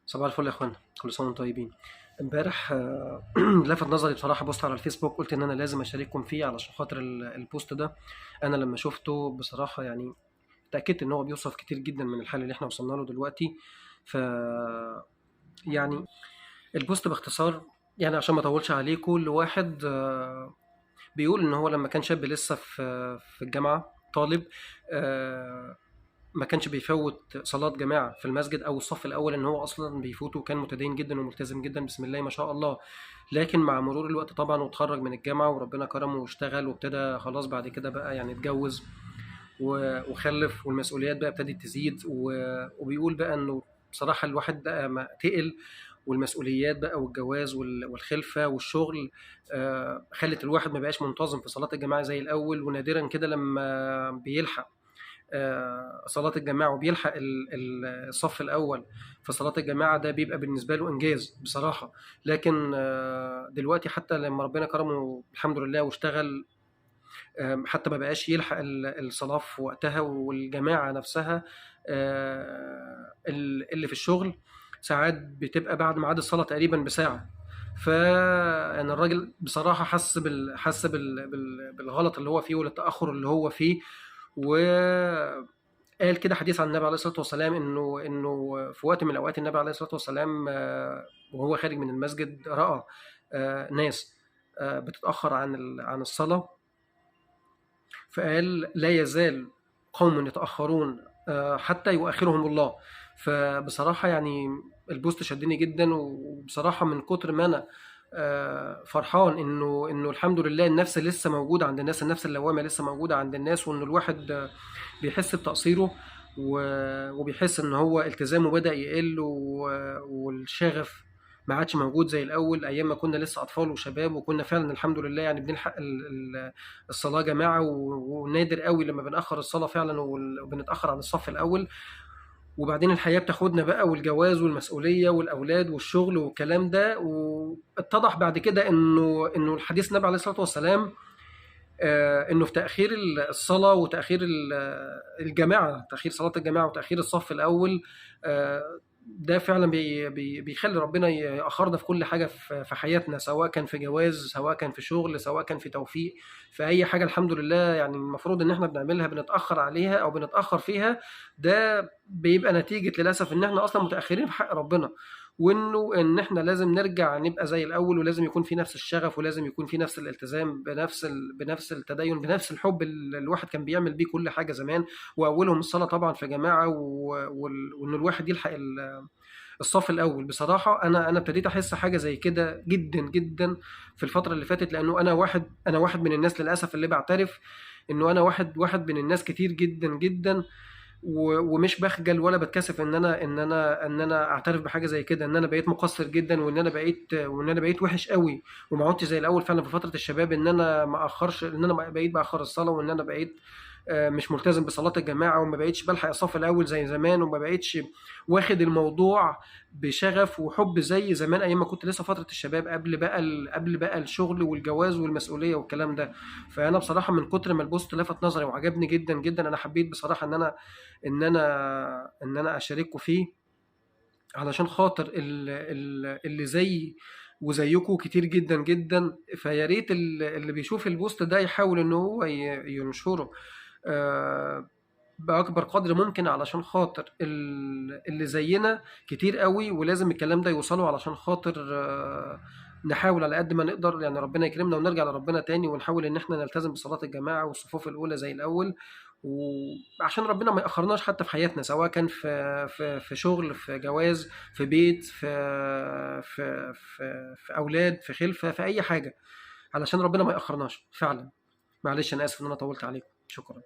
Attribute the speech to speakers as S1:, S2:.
S1: صباح الفل يا اخوانا، كل سنة وانتم طيبين. امبارح لفت نظري بصراحة post على الفيسبوك، قلت ان انا لازم اشارككم فيه علشان خاطر ال post ده. انا لما شفته بصراحة يعني اتاكدت ان هو بيوصف كتير جدا من الحال اللي احنا وصلنا له دلوقتي. ف يعني ال post باختصار، يعني عشان ما اطولش عليكم، لواحد بيقول ان هو لما كان شاب لسه في الجامعة طالب، ما كانش بيفوت صلاة جماعة في المسجد أو الصف الأول، إن هو أصلاً بيفوته، وكان متدين جداً وملتزم جداً بسم الله ما شاء الله. لكن مع مرور الوقت طبعاً وتخرج من الجامعة وربنا كرمه واشتغل وابتدى خلاص بعد كده بقى يعني اتجوز وخلف، والمسؤوليات بقى ابتدت تزيد، وبيقول بقى إنه بصراحة الواحد بقى ما تقل، والمسؤوليات بقى والجواز والخلفة والشغل، خلت الواحد ما بقاش منتظم في صلاة الجماعة زي الأول، ونادراً كده لما بيلحق صلاة الجماعة وبيلحق الصف الأول في صلاة الجماعة، ده بيبقى بالنسبة له إنجاز بصراحة. لكن دلوقتي حتى لما ربنا كرمه الحمد لله واشتغل، حتى ما بقاش يلحق الصلاة في وقتها، والجماعة نفسها اللي في الشغل ساعات بتبقى بعد ميعاد الصلاة تقريبا بساعة. فأنا الراجل بصراحة حس بالغلط اللي هو فيه والتأخر اللي هو فيه، وقال كده حديث عن النبي عليه الصلاة والسلام إنه في وقت من الأوقات النبي عليه الصلاة والسلام وهو خارج من المسجد رأى ناس بتتأخر عن الصلاة، فقال لا يزال قوم يتأخرون حتى يؤخرهم الله. فبصراحة يعني البوست شدني جدا، وبصراحة من كتر ما أنا فرحان إنه الحمد لله النفس لسه موجودة عند الناس، النفس اللوامة لسه موجودة عند الناس، وإنه الواحد بيحس بتقصيره وبيحس إن هو التزامه بدأ يقل، والشغف ما عادش موجود زي الأول أيام ما كنا لسه أطفال وشباب، وكنا فعلا الحمد لله يعني بنلحق الصلاة جماعة، ونادر قوي لما بنأخر الصلاة فعلا وبنتأخر عن الصف الأول. وبعدين الحياة بتاخدنا بقى، والجواز والمسؤولية والأولاد والشغل والكلام ده. واتضح بعد كده إنه الحديث النبي عليه الصلاة والسلام، إنه في تأخير الصلاة وتأخير الجماعة، تأخير صلاة الجماعة وتأخير الصف الأول، ده فعلا بيخلي ربنا يأخرنا في كل حاجة في حياتنا، سواء كان في جواز، سواء كان في شغل، سواء كان في توفيق، في أي حاجة الحمد لله يعني المفروض إن إحنا بنعملها بنتأخر عليها أو بنتأخر فيها. ده بيبقى نتيجة للأسف إن إحنا أصلا متأخرين في حق ربنا، وإنه إن إحنا لازم نرجع نبقى زي الأول، ولازم يكون في نفس الشغف، ولازم يكون في نفس الالتزام، بنفس التدين، بنفس الحب اللي الواحد كان بيعمل بيه كل حاجة زمان، وأولهم الصلاة طبعا في جماعة، وإن الواحد يلحق الصف الأول. بصراحة أنا ابتديت أحس حاجة زي كده جدا جدا في الفترة اللي فاتت، لأنه أنا واحد من الناس للأسف اللي بعترف إنه أنا واحد من الناس كتير جدا جدا، ومش بخجل ولا بتكسف إن أنا أعترف بحاجة زي كده، إن أنا بقيت مقصر جدا، وإن أنا بقيت وحش قوي، وما عدتش زي الأول فعلا في فترة الشباب، إن أنا ما أخرش، إن أنا بقيت بأخر الصلاة، وإن أنا بقيت مش ملتزم بصلاة الجماعة، وما بقيتش بلحق الصف الأول زي زمان، وما بقيتش واخد الموضوع بشغف وحب زي زمان أيام ما كنت لسه فترة الشباب، قبل بقى الشغل والجواز والمسؤولية والكلام ده. فأنا بصراحة من كتر ما البوست لفت نظري وعجبني جدا جدا، أنا حبيت بصراحة إن أنا أشارككم فيه، علشان خاطر اللي زي وزيكم كتير جدا جدا. فيا ريت اللي بيشوف البوست ده يحاول إن هو ينشره بأكبر قدر ممكن، علشان خاطر اللي زينا كتير قوي، ولازم الكلام ده يوصله، علشان خاطر نحاول على قد ما نقدر يعني ربنا يكرمنا ونرجع لربنا تاني، ونحاول إن احنا نلتزم بصلاة الجماعة والصفوف الأولى زي الأول، وعشان ربنا ما يأخرناش حتى في حياتنا، سواء كان في شغل، في جواز، في بيت، في أولاد، في خلفة، في أي حاجة، علشان ربنا ما يأخرناش فعلا. معلش أنا آسف إن أنا طولت عليكم، شكرا.